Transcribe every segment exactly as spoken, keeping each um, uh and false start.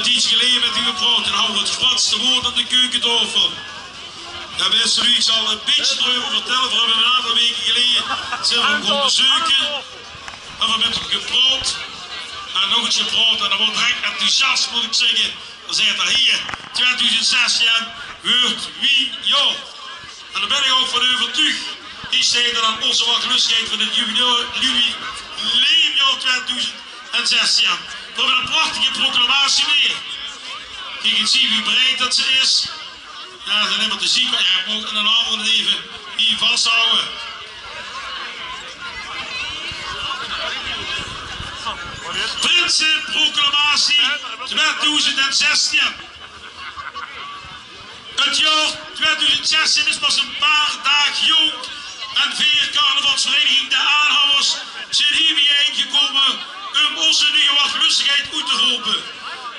Tiedje geleje mit uch gepraot en hawwe v'r 't spranste woord aan de keukentaofel. Jao, bèste luuj, ich zal e bietje d'reuver vertèlle. V'r höbbe 'n aantal waeke geleje zeen v'r 'm kómme bezeuke. En v'r höbbe mit 'm gepraot. En nog ins gepraot. En hae woort direk enthousias, mót ich zègke. Dan zaet 'r: "Hie, twieëdoezend zestien wuuert mie jaor." En dao bön ich ouch van euvertuug. Hie steit 'r dan, ózze wachlustigheid van 't jubileumjaor twieëdoezend zestien. V'r höbbe 'n prachtige proclamatie weer. Kiek ins hie wie breid det ze is. Jao, dan höbbe v'r de zieke, jao, ich mót 'n anger eve hie vashawwe. Prinseproclamatie twieëdoezend zestien. 't Jaor twieëdoezend zestien is pas e paar daag jónk en veer carnavalsvereiniging De Aanhawwers zeen hie biejein gekómme um ózze nuje wachlustigheid oet te rope.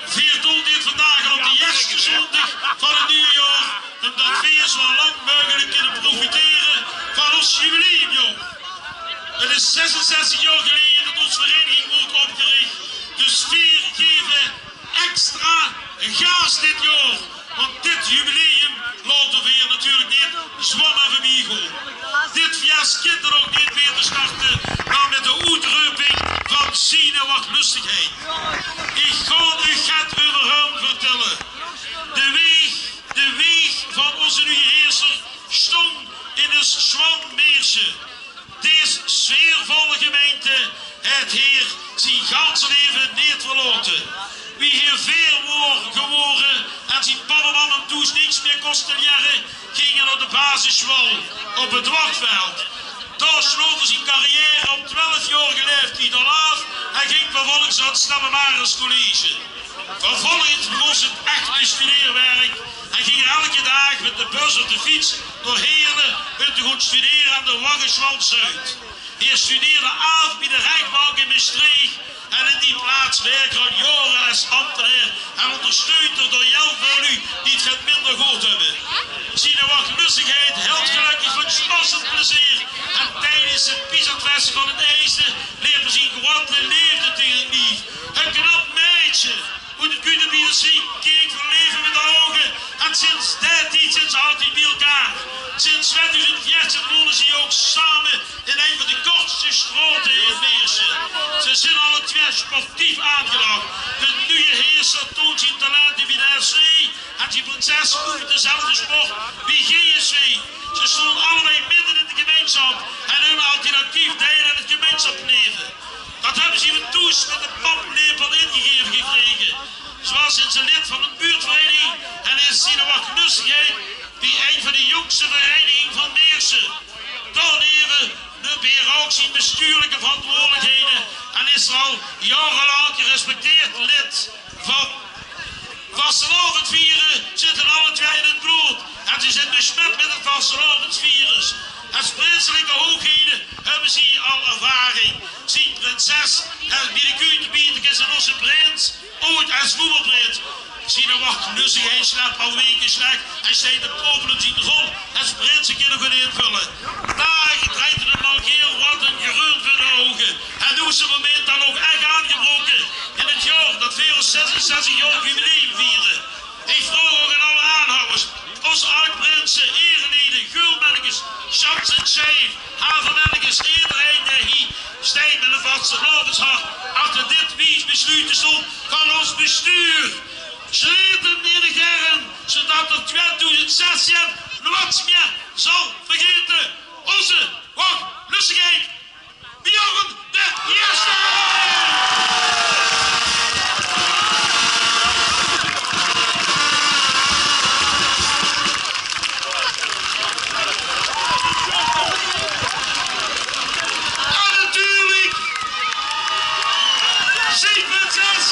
Veer doon dit vandaag al op de ierste zóndig van 't nuje jaor, umtot veer zoe lang meugelik kinne profitere van ós jubileumjaor. 't Is zesenzestig jaor geleje det ós vereiniging woort opgerich, dus veer geve extra gaas dit jaor, want dit jubileum laote veer natuurlik neet zoemer veurbie gaon. Dit fies kint dan ouch neet baeter starte dan mit de oetreuping van ziene wachlustigheid. Ich gaon uch get euver häöm vertèlle. De weeg, de weeg van ózze nuje heerser stóng in de Sjwanmeerse. Dees sfeervolle gemeinte haet heer zien gans laeve neet verlaote. Wie heer veer waor gewore en zien pap en mam 'm thoes niks mie kóste liere, ging 'r nao de basissjoal op 't Dwartveld. Dao sloot 'r zien carrière op twelfjaorige laeftied al aaf en ging vervolges nao 't Stella Maris College. Vervolges begós 't echte studeerwerk en ging 'r eder daag mit de bus of de fiets nao Heerle um te gaon studere aan de Wageschwal Zuid. Heer studeerde aaf bie de rechbank in Mestreech en in die plaats wirk 'r al jaore es ambtenaer en óngersteund 'r door hiel väöl luuj die 't get minder good höbbe. Ziene wachlustigheid hilt gelökkig van sjpas en plezeer en tiedes 't Piezertfeske van 't Eijsde leep 'r zien groeate leefde taenge 't lief. E knap maedje oet 't Kudebiedersriek keek van laeve mit de ouge en sinds dae tied zeen ze altied bie-ein. Sinds twieëdoezend veertien wone ze ouch same in ein van de kortste straote in Meerse. Ze zeen alle twieë sportief aangelag. De nuje heerser toont zien talente bie de S V en zien prinses oefent dezelfde sport bie G S V. Ze stoon allebei midde in de gemeinsjap en numme altied actief deil aan 't gemeinsjapslaeve. Dat höbbe ze hie thoes mit de paplepel ingegaeve gekrege. Zoe is 'r lid van 'n buurtvereiniging en is ziene wachlustigheid bie ein van de jóngste vereiniginge van Meerse. Daoneve num heer ouch zien bestuurlike verantwoordelikhede en is 'r al jaorelank gerespecteerd lid van. Vastelaovend viere zit 'r alle twieë in 't blood en ze zeen besmet mit 't vastelaovendsvirus. Es prinselike hoogheden höbbe ze al ervaring. Zien prinses en bie de Kuutebieteke zeen ózze prins, ooit es voetbalprins. Ziene wachlustigheid slaapt al waeke slech en steit te popele um zien rol es prins te kinne gaon invölle. Daag drejt 'r 'm al gans waat en greun veur de ouge. En noe is 't moment dan ouch ech aangebroke in 't jaor dat veer ós zesenzestigjaorig jubileum viere. Ich vraog ouch aan alle aanhawwers, ós aad-prinse, ierelede, geulmennekes, sjans en sjeif, havermennekes, ederein dae hie steit mit e vastelaovendshart achter dit wies besjlaet van ós bestuur. Sjlaet 'm in de germ, zoedat 'r twieëdoezend zestien noets mie zal vergaete. Ózze wachlustigheid, Björn d'n Ierste! En natuurlik zien prinses!